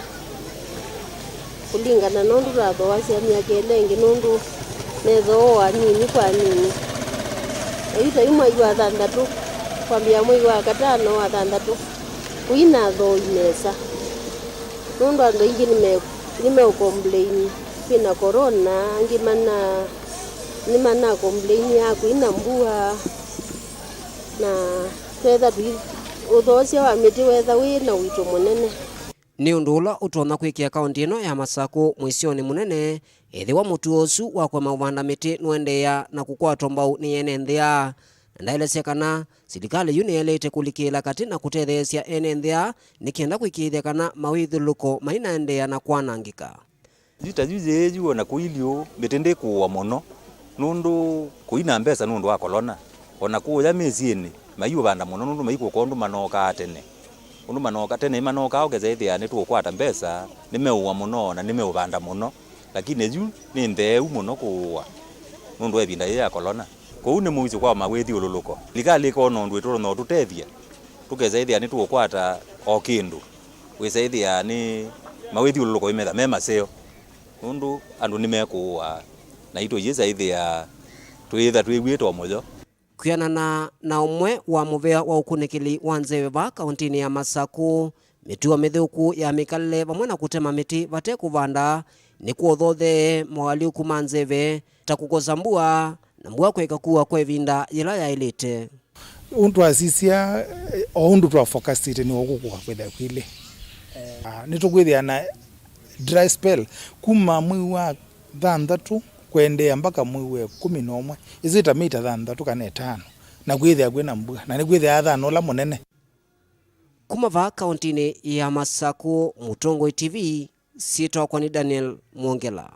kũlingana na ũndũ twathooasya myaka ĩla ĩngĩ, nũndũ methooa anini kwa anini. Oyu ta yu mwai wa thanthatũ, kwambĩĩa mwai wa katano wa thanthatũ, kũinathooa nesa. Nũndũ andũ aingĩ nĩme-, nĩmeũkomplaini kwĩna corona, angĩ mana-, nĩmanakomplainia kwĩna mbua, na twetha tũi-, ũthoosya wa mĩtĩ wetha wĩ na ũito mũnene. Nĩ ũndũ ũla ũtonya kwĩkĩa kaũnti ĩno ya Masaku mũisyonĩ mũnene, ethĩwa mũtuo ũsu wa kũema ũvanda mĩtĩ nũendeea na kũkwatwa mbau nĩ ene nthĩ aa. Na ndaelesya kana silikalĩ yu nĩyaĩlĩte kũlikĩĩla katĩ na kũtetheesya ene nthĩ aa nĩ kenda kũĩkĩĩthya kana mawĩthyũlũlũko mainaendeea na kwanangĩka. Yu ta yu yĩĩ yu o na kũilyĩ ũũ, mĩtĩ ndĩkũũa mũno nũndũ kũina mbesa nũndũ wa kolona. O na kũũya mĩsyĩnĩ, maiũvanda mũno nũndũ maikũka ũndũ manookaa tene. Ũndũ manooka tene, nĩmanookaa ũkesa ĩthĩa nĩtũũkwata mbesa, nĩmeũũa mũno na nĩmeũvanda mũno. Lakini yu nĩ ntheeu mũno kũũa nũndũ wa ĩvinda yĩĩ ya kolona. Kũu nĩ mũisyo kwa mawĩthyũlũlũko. Silikalĩ ĩkona ũndũ ĩtonya ũtũtethya, tũkesa ĩthĩa nĩtũũkwata o kĩndũ. Wĩsa ĩthĩa nĩ mawĩthyũlũlũko ĩmetha me maseo, nũndũ andũ nĩmekũũa, naitũ yĩsa ĩthĩa twĩĩtha twĩw'ĩte o mũyo. Kwĩanana na ũmwe wa mũvea wa ũkunĩkĩli wa nzeve vaa kaũntinĩ ya Masaku, mĩtuo mĩthũku ya mĩkalĩle vamwe na kũtema mĩtĩ vate kũvanda nĩkw'o ũthothee moalyũku ma nzeve ta kũkosa mbua na mbua kũeka kũũa kwa ĩvinda yĩla yaĩlĩte. Ũndũ twasisya, eh, o ũndũ twa forecastĩte nĩw'o kũkũa kwĩthĩa kwĩlĩ. Ah, nĩtũkwĩthĩa na dry spell kuma mwei wa thanthatũ kũendeea mpaka mwei wa ĩkũmi na ũmwe, ĩsu ĩta mita thanthatũ kana ĩtano, na kwĩthĩa kwĩna mbua, na nĩkwĩthĩaa thĩna ũla mũnene. Kuma vaa kaũntinĩ ya Masaku, Mũtongoi T V, syĩtwa wakwa nĩ Daniel Mwongela.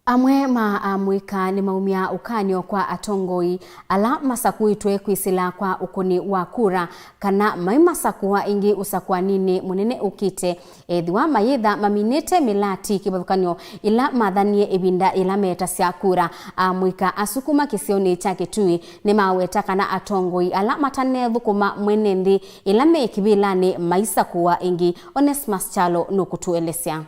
Amwe ma amũika nĩmaumya ũkany'o kwa atongoi ala masakuĩtwe kwĩsĩla kwa ũkũni wa kura kana maimasakũa ĩngĩ ũsakũaninĩ mũnene ũkĩte, ethĩwa mayĩtha maminĩte mĩlati kĩvathũkany'o ĩla mathanie ĩvinda yĩla metasya kura. Amũika asu kuma kĩsionĩ kya Kĩtui nĩmaweta kana atongoi ala matanethũkũma mwene nthĩ ĩla me kĩvĩlanĩ maisakũa ĩngĩ. Onesmus Kyalo nũkũtũelesya.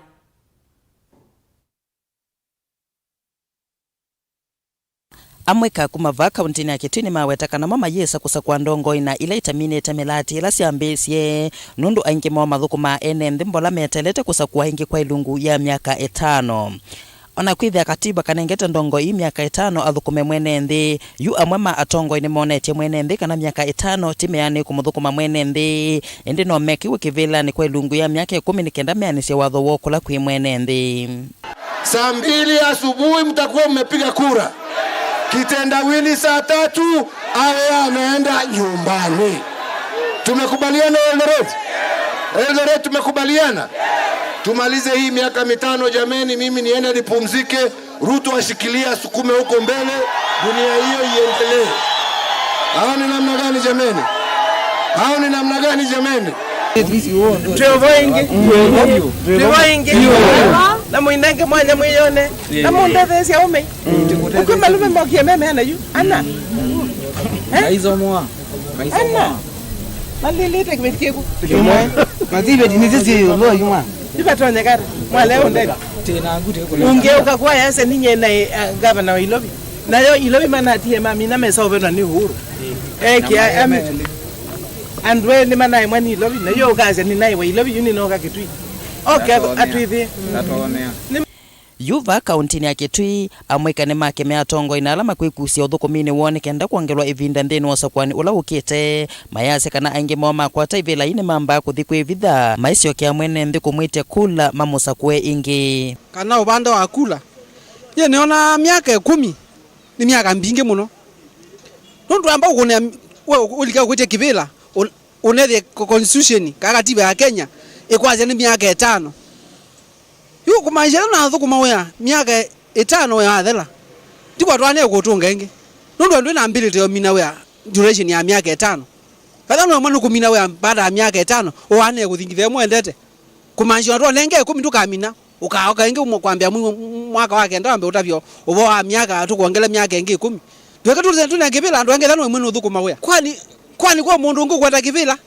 Amũika kuma vaa kaũntinĩ ya Kĩtui nĩmaweta kana mo mayĩsa kũsakũa ndongoi na ila itaminĩte mĩlati ĩla syambĩĩsye, nũndũ aingĩ moo mathũkũmaa ene nthĩ mbola meteelete kũsakũa ĩngĩ kwa ilungu ya myaka ĩtano. O na kwĩthĩa katiba kanengete ndongoi ii myaka ĩtano athũkũme mwene nthĩ, yu amwe ma atongoi nĩmonetye mwene nthĩ kana myaka ĩtano ti mĩanĩu kũmũthũkũma mwene nthĩ, ĩndĩ no mekĩwe kĩvĩlanĩ kwa ilungu ya myaka ĩkũmi nĩ kenda meanĩsye watho woo kũla kwĩ mwene nthĩ. Saa mbili asubuhi mtakuwa mmepiga kura. Kitendawili saa tatu awe ameenda nyumbani. Tumekubaliana Eldoret? Eldoret tumekubaliana? Tumalize hii miaka mitano jameni, mimi niende nipumzike, Ruto ashikilie, asukume huko mbele, dunia hiyo iendelee. Hao ni namna gani jameni? Hao ni namna gani jameni? Twĩ vo ĩngĩ. Twĩ vo ĩngĩ. Na mũinenge mwanya mwĩyone. Na mũndetheesya ũme. Ũkwĩ malume mokie me meana yu. Ana. Eh? Ana. Malĩlĩte kĩveti kĩku. Kĩmwe. Matibeti nĩ sisi lo yuma. Ivatonyeka ata? Mwale ũndeka. Tena ngute kule. Ũngĩ ũkakwaya ase ninye na, eh, gavana wa Ilovi. Nayo Ilovi manatie mamina mesovetwa nĩ Uhuru. Eh, kia ami. Andũ elĩ manaemwa nĩ Ilovi. Nayo ũkasya nĩ naiwa Ilovi yu nĩnoka Kitui. Okay, atwĩthĩe. Yu vaa kauntinĩ ya Kitui, amũika nĩmakemea atongoi na ala makwĩkusya ũthũkũminĩ woo nĩ kenda kwongelwa ĩvinda nthĩnĩ wa ũsakũani ũla ũkĩte, mayasya kana aingĩ moo makwata ivĩla ii nĩmambaa kũthi kwĩvitha, maisyokea mwene nthĩ kũmwĩtya kula mamũsakũe ĩngĩ. Kana ũvande wa kula, nyie nĩonaa myaka ĩkũmi nĩ myaka mbingĩ mũno. Nũndũ amba ũkũnĩa, we ũlika ũkwĩtya kĩvĩla, ũ-, ũnethĩe constitution, kana katiba ya Kenya, ĩkwasya nĩ myaka ĩtano. Yu kũmaanisha ĩla nathũkũma wĩa myaka ĩtano yathela, ndikwatwa nĩ kũtũnga ĩngĩ. Nũndũ ndwĩ na ability ya ũmina wĩa duration ya myaka ĩtano. Ethĩwa nũemwa nĩ kũmina wĩa baada ya myaka ĩtano, ũanĩe kũthingithĩa ĩmwe wendete. Kũmaanisha ona twanenge ĩkũmi ndũkamina, ũkaoka ĩngĩ mwa-, kwambĩa mwi-, mwaka wa kenda wambe ũtavya ũvoo wa myaka, tũkwongele myaka ĩngĩ ĩkũmi. Tweke tũthe tũne kĩvĩla andũ angĩ ethĩwa nũemwa nĩ ũthũkũma wĩa. Kwani, kwani kwa mũndũ ũngĩ ũkwenda kĩvĩla?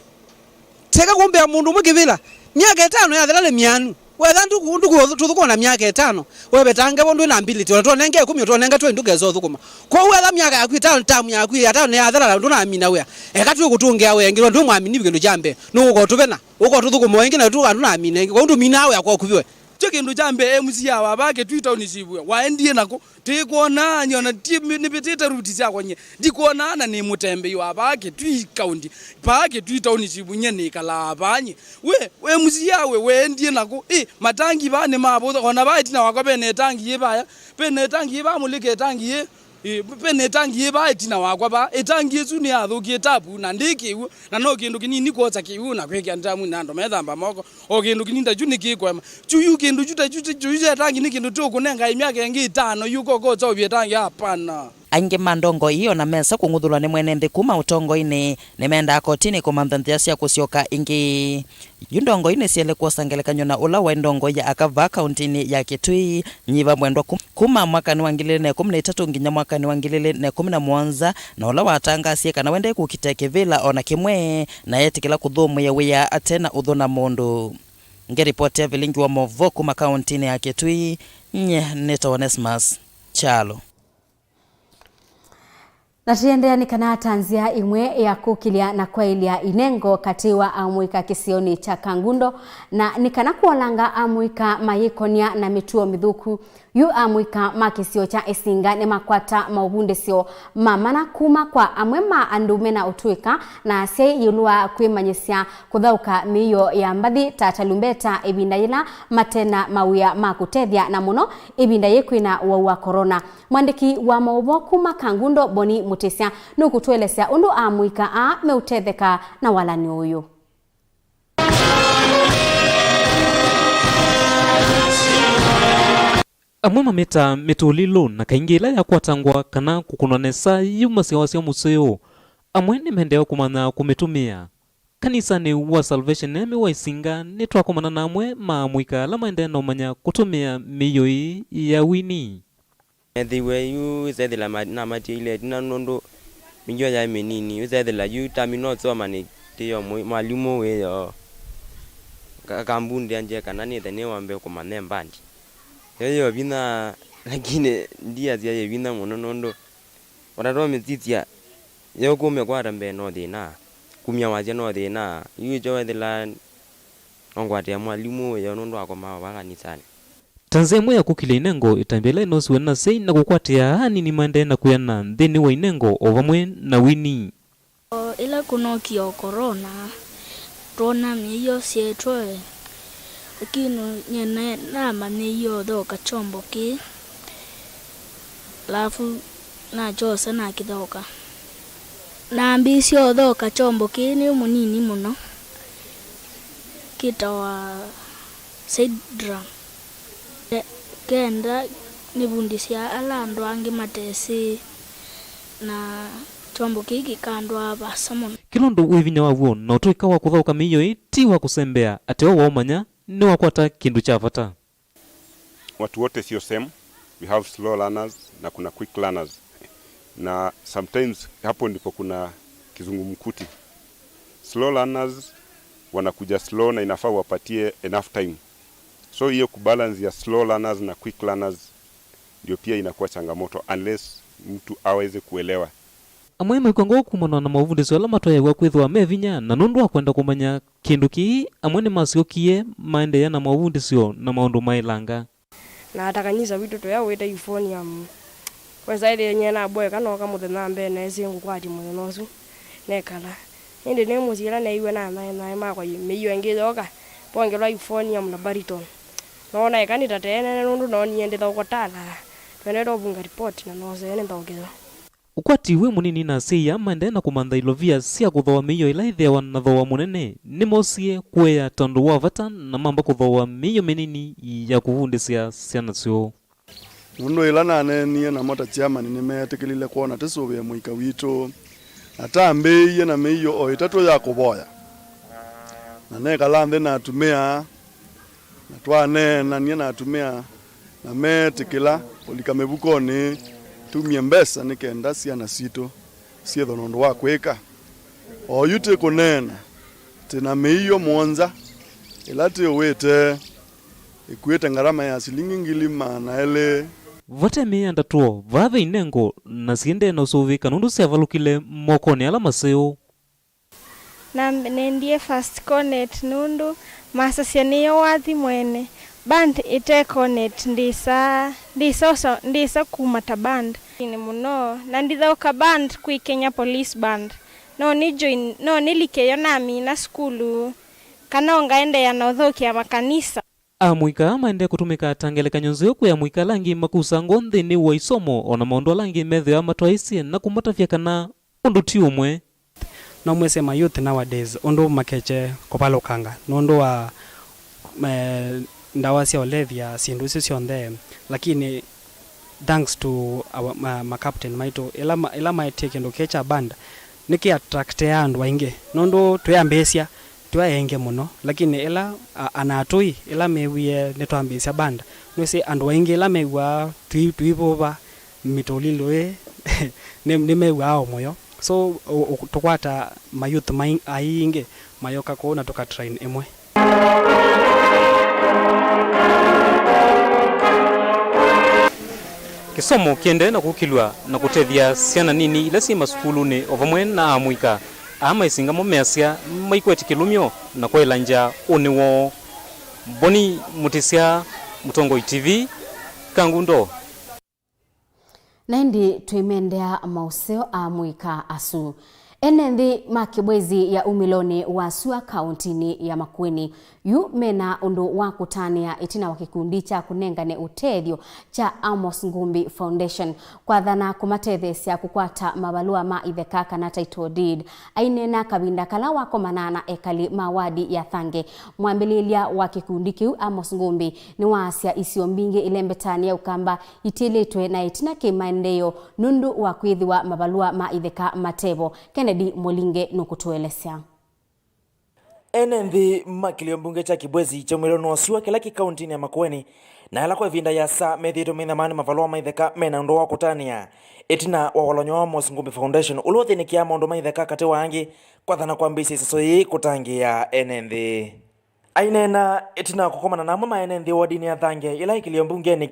Teka kũmbĩa mũndũ ũmwe kĩvĩla. Myaka ĩtano yathela nĩ mĩanu. Wetha ndũkũ-, ndũkũ-, tũthũkũma na myaka ĩtano. Wevetange vo ndwĩ na ability. Ona twanenge ĩkũmi, twanenge twenty ndũkesa ũthũkũma. Kwoou wetha myaka yaku ĩtano, term yaku ya ĩtano nĩyathela na ndũnamina wĩa. Eka twĩkũtũngĩa wĩa ĩngĩ, ndwĩ mwamini kĩndũ kya mbee. Nũkũtũvena, ũkũtũthũkũma ĩngĩ na tũka ndũnamina ĩngĩ. Kwoou ndũminaa wĩa kwa ũkuvĩ we. Kyo kĩndũ kya mbee M C A wa vaa Kitui Township waendie nakũ? Tĩkwonaa nyie, ona ti-, nĩvĩtĩte ruti syakwa nyie. Ndikwonaa na nĩ mũtembei wa vaa Kitui County. Vaa Kitui Township nyie nĩkalaa vaa nyie. We, we M C A we, weendie nakũ? Ĩ, matangi vaa nĩmavũtha. Ona vaa ĩtina wakwa vena ĩtangi yĩ vaya. Vena ĩtangi yĩ vaa, mũlĩke ĩtangi yĩ. Ĩ, vena ĩtangi yĩ vaa ĩtina wakwa vaa. Ĩtangi ĩsu nĩyathũkie tapu na ndĩ kĩw'ũ. Na no kĩndũ kĩnini kwosa kĩw'ũ na kwĩkĩa ntamu na andũ methamba moko. O kĩndũ kĩnini ta kyu nĩkĩkwema. Kyu yu kĩndũ kyu ta kyu, kyu, kyu kya tangi nĩ kĩndũ tũkũnengae myaka ĩngĩ ĩtano yu koko ũseũvye tangi? Hapana. Aingĩ ma ndongoi ii ona mesa kũng'uthũlwa nĩ mwene nthĩ kuma ũtongoinĩ, nĩmendaa kotinĩ kũmantha nzĩa sya kũsyoka ĩngĩ. Yu ndongoi nĩsyaĩle kwosa ngelekany'o na ũla waĩ ndongoi ya aka vaa kauntinĩ ya Kitui, Nyiva Mwendwa, kum-, kuma mwakanĩ wa ngili ilĩ na ĩkũmi na itatũ nginya mwakanĩ wa ngili ilĩ na ĩkũmi na mũonza, na ũla watangaasie kana wendae kũkita kĩvĩla ona kĩmwe, na etĩkĩla kũthũmũĩa wĩa ate na ũthũ na mũndũ. Ngĩripotĩa vilingi wa maũvoo kuma kauntinĩ ya Kitui, nyie nĩtawa Onesmus Kyalo. Na tũiendeea nĩ kana ta nzĩa ĩmwe ya kũkĩlya na kwaĩlya inengo katĩ wa amũika kĩsionĩ kya Kangundo, na nĩ kana kũolanga amũika mayĩkonia na mĩtuo mĩthũku. Yu amũika ma kĩsio kya Ĩsinga nĩmakwata maũvundĩsyo ma mana kuma kwa amwe ma andũ mena ũtũĩka na asyai ĩũlũ wa kwĩmanyĩsya kũthaũka mĩio ya mbathi ta talumbeta ĩvinda yĩla mate na mawĩa ma kũtethya, na mũno ĩvinda yĩ kwĩna ũwau wa korona. Mwandĩki wa maũvoo kuma Kangundo, Boni Mũtĩsya, nũkũtũelesya ũndũ amũika aa meũtetheka na walany'o ũyũ. Amwe mamĩtaa mĩtũlĩlũ, na kaingĩ ĩla yakwatangwa kana kũkũnwa nesa yumasya wasya mũseo. Amwe nĩmendeewe kũmanya kũmĩtũmĩa. Kanisanĩ wa Salvation Army wa Ĩsinga nĩtwakomana na amwe ma amũika ala maendee na ũmanya kũtũmĩa mĩio ĩĩ ya wini. Nethĩiwe yu ĩsethĩla ma-, namatiĩile ĩtina nũndũ mĩio yaĩ mĩnini. Ĩsethĩla yu tami nosoma nĩtĩo mwalimũ wĩyo ka-, kambundĩa nje kana nĩthe nĩwambe kũmanya mbandi. Yo yĩ vinya, lakini ndiasya yĩ vinya mũno nũndũ ona twamĩsisya, yo kũmĩkwata mbee no thĩna, kumya wasya no thĩna. Yu ĩkyo wethĩla nongwatĩa mwalimũ wĩyo nũndũ akomaa vaa kanisanĩ. Ta nzĩa ĩmwe ya kũkilya inengo, ĩtambya ĩla ĩnosiwe na asyai na kũkwatĩa anini maendee na kwĩana nthĩnĩ wa inengo o vamwe na wini. O ĩla kũnookie o korona, twoona mĩio syeetwe, lakini nyie na-, namanyĩie ũthoka kyombo kĩĩ, alafu nakyosa nakĩthoka. Nambĩĩsye ũthoka kyombo kĩĩ nĩ mũnini mũno, kĩtawa Said Drum. Ke-, kenda Nĩvundĩsyaa ala andũ angĩ matesĩ, na kyombo kĩĩ kĩkandwaa vaasa mũno. Kĩla ũndũ wĩ vinya waw'o, na ũtũĩka wa kũthaũka mĩio ĩĩ ti wa kũsembea, ateo waũmanya nĩwakwata kĩndũ kya vata. Watu wote sio same. We have slow learners na kuna quick learners. Na sometimes hapo ndipo kuna kizungumkuti. Slow learners wanakuja slow na inafaa wapatie enough time. So hiyo kubalance ya slow learners na quick learners ndio pia inakuwa changamoto unless mtu aweze kuelewa. Amwe nĩmaikwa ngoo kumana na maũvundĩsyo ala matwaĩawa kwĩthĩwa me vinya, na nũndũ wa kwenda kũmanya kĩndũ kĩĩ, amwe nĩmasyokie maendeea na maũvundĩsyo na maũndũ maĩlanga. Na ata kanisa witũ tũya wĩte euphonium. Wesa ĩthĩe nyie naboeka nooka mũthenya wa mbee nesie ngũkwatya mũthenya ũsu nekala. Ĩndĩ nĩ mũsyĩ ĩla neeiwe na anaĩ makwa mĩio ĩngĩ yoka, pongelwa euphonium na baritone. Noona eka nĩtatee nene nũndũ noonie ndĩthaũka ta thaa. Twendete ũvunga ripoti na noosee nĩthaũkĩthwa. Ũkwati wĩ mũnini na asyai aa maendee na kũmantha ilovia sya kũthooa mĩio ĩla ĩthĩawa na thooa mũnene, nĩmoosie kũea ta ũndũ wa vata na mamba kũthooa mĩio mĩnini ya kũvundĩsya syana syoo. Nũndũ ĩla naneenie namo ta chairman nĩmeetĩkĩlile kwona tĩsũvĩe mũika witũ, na tambĩĩie na mĩio o ĩtatũ ya kũvoya. Na nekala nthĩ na atumĩa, na twaneenany'a na atumĩa, na meetĩkĩla kũlika mĩvukonĩ tumye mbesa nĩ kenda syana sitũ syĩthwe na ũndũ wa kwĩka. Oyu tĩ kũneena, tĩ na mĩio mũonza ĩla tĩũĩte ĩkuĩte ngarama ya silingi ngili maana elĩ. Vate mĩĩ ya ndatũo, vaa ve inengo, na siendee na ũsũvĩĩka nũndũ syavalũkile mokonĩ ala maseũ. Na nendie first cornet nũndũ masasya nĩyo wathi mwene. Band ĩte cornet ndĩsa, ndĩsa ũsa, ndĩsa kuma ta band. Nĩ mũno, na ndithaũka band kwĩ Kenya Police Band. No nĩ join, no nĩlike yo namina sukulu, kana ngaendeea na ũthokea makanisa. Amũika aa maendee kũtũmĩka ta ngelekany'o nzeo kwĩ amũika ala angĩ makusaa ngoo nthĩnĩ wa isomo, o na maũndũ ala angĩ methĩawa matwaĩĩsye na kũmatavya kana ũndũ ti ũmwe. No mwĩsĩ ma youth nowadays ũndũ makekye kũvalũkanga nũndũ wa, eh, ndawa sya ũlevya, syĩndũ isu syonthe, lakini thanks to our, ma, ma captain maitũ, ĩla ma, ĩla maetie kĩndũ kĩĩ kya band, nĩkĩ attractea andũ aingĩ, nũndũ twĩambĩĩsya twĩ aenge mũno, lakini ĩla a, ana atũi, ĩla mewie nĩtwambĩĩsya band, nĩwĩsĩ andũ aingĩ ĩla mew'aa tũi, tũivũva mĩtũlilũ ĩĩ, nĩ, nĩmew'aa o mũyo. So, ũ, ũ, tũkwata ma youth mai, aingĩ mayoka kũu na tũka train ĩmwe. Kĩsomo kĩendee na kũkĩlw'a na kũtethya syana nini ila syĩ masukulunĩ o vamwe na amũika. Aa maisingamo measya maikwetye kĩlũmyo na kwaĩla ngya ũnĩ woo. Boni Mũtĩsya, Mũtongoi T V, Kangundo. Na ĩndĩ twĩmendea maũseo a amũika asu. Ene nthĩ ma Kĩbwezi ya umĩlonĩ wa sua kaũntinĩ ya Makueni yu mena ũndũ wa kũtanĩa ĩtina wa kĩkundi kya kũnengane ũtethyo kya Amos Ngumbi Foundation kwathana kũmatetheesya kũkwata mavalũa ma itheka kana title deed. Aineena kavinda kala wakomana na ekali ma wadi ya Thange, mwambĩlĩĩlya wa kĩkundi kĩu Amos Ngumbi nĩwaasya isio mbingĩ ilembetanĩ ya Ũkamba itiĩlĩtwe na ĩtina kĩ maendeeo nũndũ wa kwĩthĩwa mavalũa ma itheka matevo. Kennedy Mũlinge nũkũtũelesya. Ene nthĩ ma kĩlio mbunge kya Kibwezi kya umĩlonĩ wa sua kĩla kĩ kaũntinĩ ya Makueni, na ala kwa ĩvinda yasa methĩĩtwe maithamaa nĩ mavalũa ma itheka mena ũndũ wa kũtanĩa ĩtina wa walony'o wa Amos Ngumbi Foundation, ũla ũthĩnĩkĩaa maũndũ ma itheka katĩ wa angĩ, kwathana kwambĩĩsya ĩseso yĩĩ kũtangĩĩa ene nthĩ. Aineena ĩtina wa kũkomana na amwe ma ene nthĩ wodinĩ ya Thange ĩla ĩ kĩlio mbungenĩ